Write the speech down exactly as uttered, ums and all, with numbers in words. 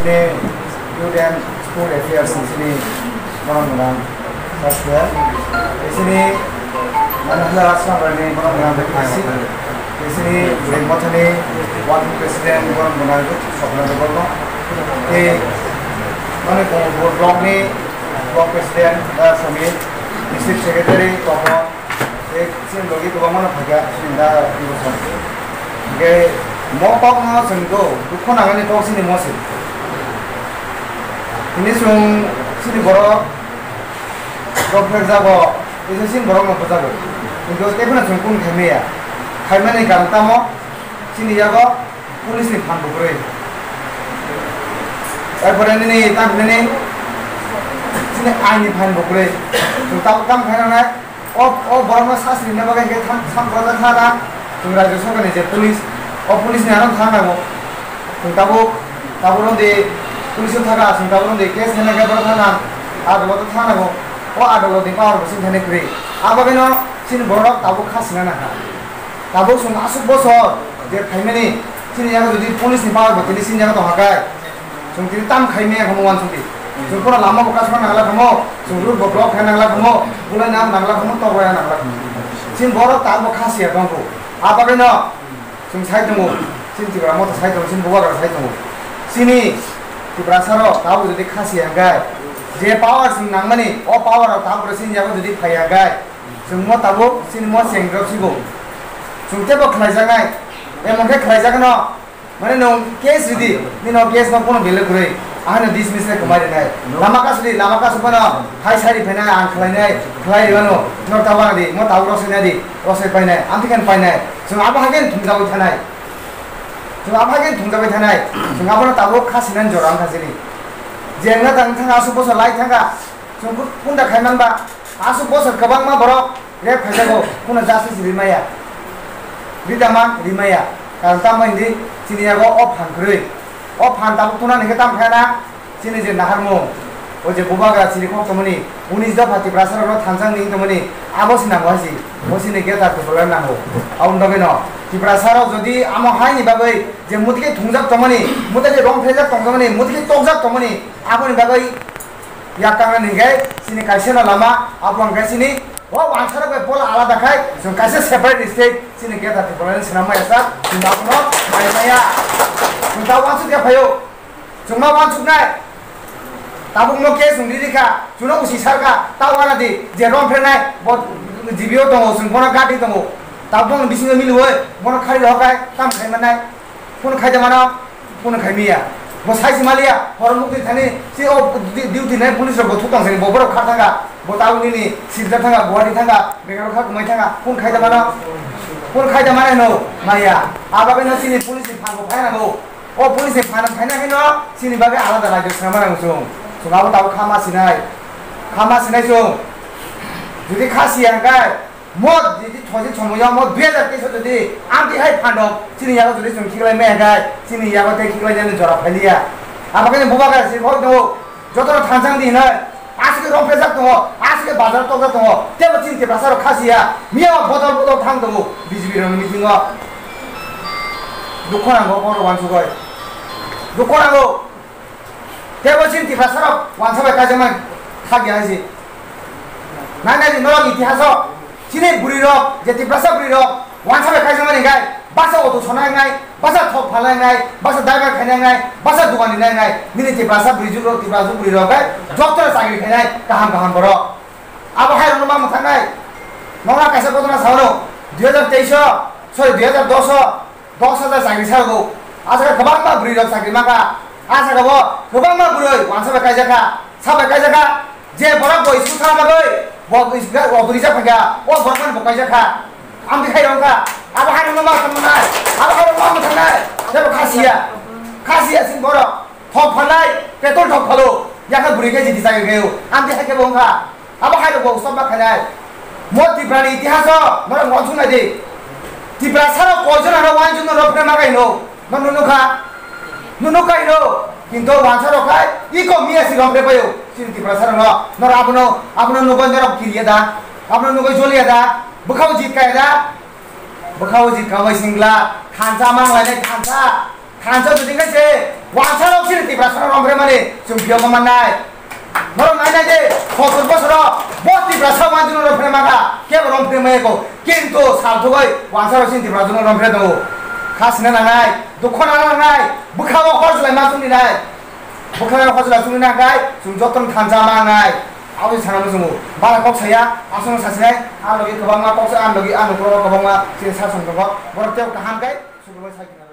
Youth and Sport Affairs ni sini borok gwnang software. Sini Manipur Rajsabha ni borok gwnang B P C. Sini Mothani Working President borok gwnang Sopna Debbarma. Tei mane Kamalpur Block ni Block President, Daya Samir, District Secretary, Topon, tei chini logi kwbangma no phaikha, chini da Ibu sir. Hingke mo kok no chwng do, dukho nangani kok chini mo se. Hini chwng chini borok rok phek jago, tei chini borok no bwjago. Kintu tei phano chwng kung khaimaya. Khaimani karon tamo, chini yago police ni phan bo kwrwi. Erpore nini tam nini chini ain ni phan bo kwrwi. Chwng tabuk tam khaina nai. O, o borokno sasri na bagwi khe tham, tham kora thara. Chwng rajya sarkar ni je police, o police ni ano thang nango. Chwng tabuk, tabuk rodi police o thaka, chwng tabuk rodi case hena khe borok thang nang. Adolot thang nango. O adolot ni power bo chini thani kwrwi. Abagwino chini borok tabuk kha sina nangkha. Tabuk chwng aswk bosor je phaimani, chini yago jodi police ni power bo tini chini yago tongkha khe, chwng tini tam khaimaya khamu uansukdi. Chwng phano lama bo kasma nangla khamu, chwng road bo block khaina nangla khamu, bulai nam nangla khamu, tok rwya nangla khamu. Chini borok tabuk kha siya tongkhu. Abagwino chwng sai tongo, chini Tipra Motha sai tongo, chini bubagra sai tongo. Chini Tiprasa rok tabuk jodi kha siya hwnkhe, je power chwng nangmani, o power rok tabuk chini yago jodi phaiya hwnkhe, chwng mo tabuk chini mo cheng rok sibo. Chwng teibo khlaijaknai, emon khe khlaijakno, mane nwng case ridi, nini o case no phano belai kwrwi, ahano dismiss khe kwmai rwnai. Lama kasudi, lama kasubano hai sari phainai, ang khlainai, khlai rwano, no tabana di, mo tabuk rosai nai di, rosai painai, amtwi khe painai. Chwng abo hai khe thumjagwi thanai. Chwng abo hai khe thumjagwi thanai. Chwng abono tabuk kha sinani jora wngkha chini. Je wngna tang thangkha, aswk bosor lai thangkha. Chwng kunda khai manba. Aswk bosor kwbangma borok rape khaijago, phano justice rimaya. Ritama rimaya. Karon tamo hindi chini yago o phan kwrwi. O phan tabuk tunani khe tam khaina chini je naharmung, o je bubagra chirikhok tongmani, unis dopha Tiprasa rokno thansa wngwi tongmani, abo se nango hai se. Bo chini greater Tipraland nango. Aboni bagwino Tiprasa rok jodi amo haini bagwi je muti khe thungjak tongmani, muti khe romphejak tongmani, muti khe tokjak tongmani, aboni bagwi yak tangnani hingkhe chini kaisa no lama, abo hingkhe chini o wansarok bai pola alada khai, chwng kaisa separate state chini greater Tipraland swnam maya sak, chwng abono mai maya. Chwng ta wansuk ya phaio, chwng ma wansuknai. Tabuk no case wng riri kha, chwngno usi sar kha, ta wana di, je romphrennai, bo G B o tongo, chwng bono gadi tongo. Tabuk no bisingo miliwi, bono khari rohor khai, tam khai mannai. Phone khai da mano, phone khai miya. Bo sai si maliya, horo mukti thani, si o di-, duty nai police rok bo thuk tong sani, bo borok kha thanga, bo town nini Silchar thanga, Guwahati thanga, Bangalore kha kumai thanga, phone khai da mano, phone khai da mano no, maya. Abagwi no chini police ni phan bo phai nango. O police ni phan khai na hino, chini bagwi alada rajyo swnama nango chwng. Chwng abo tabuk khama sinai, khama sinai chwng. Jodi kha siya hwnkhe, Mo jodi thosi somoyo mo dui hajar teis jodi amtwi hai phano chini yago jodi chwng khiklai maya khai, chini yago tei khiklai jani jora phailiya. Abo khe bubagra si phok tongo, jotono thansang di hinoi, aswk khe romphejak tongo, aswk khe bazar tokjak tongo, tebo chini Tiprasa rok khasiya, miya bodol bodol thang tongo B J P rokni meeting o. Dukho nango borok wansugoi. Dukho nango. Tebo chini Tiprasa rok wansa bai kaijakmani thak ya hai se. Nai nai di norok itihaso chini bwrwi rok je Tiprasa bwrwi rok wansa bai kaijakmani hingkai basa auto sona wngnai, basa thok phalna wngnai, basa driver khaina wngnai, basa dukan rina wngnai. Nini Tiprasa bwrwi rok, Tiprasa bwrwi rok bai jokto chakri khainai kaham kaham borok. Abo hai rokno ma mwthangnai. Nokha kaisa ghotona sao no, dui hajar teis o, sorry, dui hajar dos o, dos hajar chakri sago. Asaka kwbangma bwrwi rok chakri maka. Asaka bo kwbangma bwrwi wansa bai kaijak kha, sa bai kaijak kha. Je borok bo school thangna bagwi bo auto reserve phaikha, o borok mani bo kaijak kha. Amtwi khai rong kha. Abo hai rong ma tong nai. Abo hai rong ma tong nai. Tebo khasiya. Khasiya sin borok. Thok phalai, petrol thok phalo. Yakha bwrwi khe jiti chakri khaio. Amtwi hai khe bo wng kha. Abo hai rok bo stop ma khainai. Mo Tiprani itihaso norok uansuk nai di. Tiprasa rok koijon ano uansuk no rok phre ma kaino. No no nukha. No nukha ino. Kintu wansa rok khai iko miya si rok phre paio. Chini Tiprasa rok no. Norok abono, abono nukoi norok kiriya da. Abono nukoi joliya da. Bwkhao jit kaya da. Bwkhao jit kawai singla. Thansa manglainai thansa. Thansa jodi khe se wansa rok chini Tiprasa rok Romphre mani chwng phiyok manai. Norok nai nai de, sotor bosoro bo Tiprasa wanjwino romphre maka, kebo romphre maya ko. Kintu sal thugwi wansa rok chini Tiprasa jwno romphre tongo. Kha sina nangnai, dukho nana nangnai, bwkhao hor jwlai ma chwngni nai. Bwkhao hor jwlai chwngni nai kai, chwng jotono thansa ma nangnai. Aboni sana muchungo. Bara kok saya, aswk sasinai, ang logi kwbangma kok sa, ang logi, ang nokro kwbangma, chini sasong tongo. Borok tei kaham kai, sukrubui sai.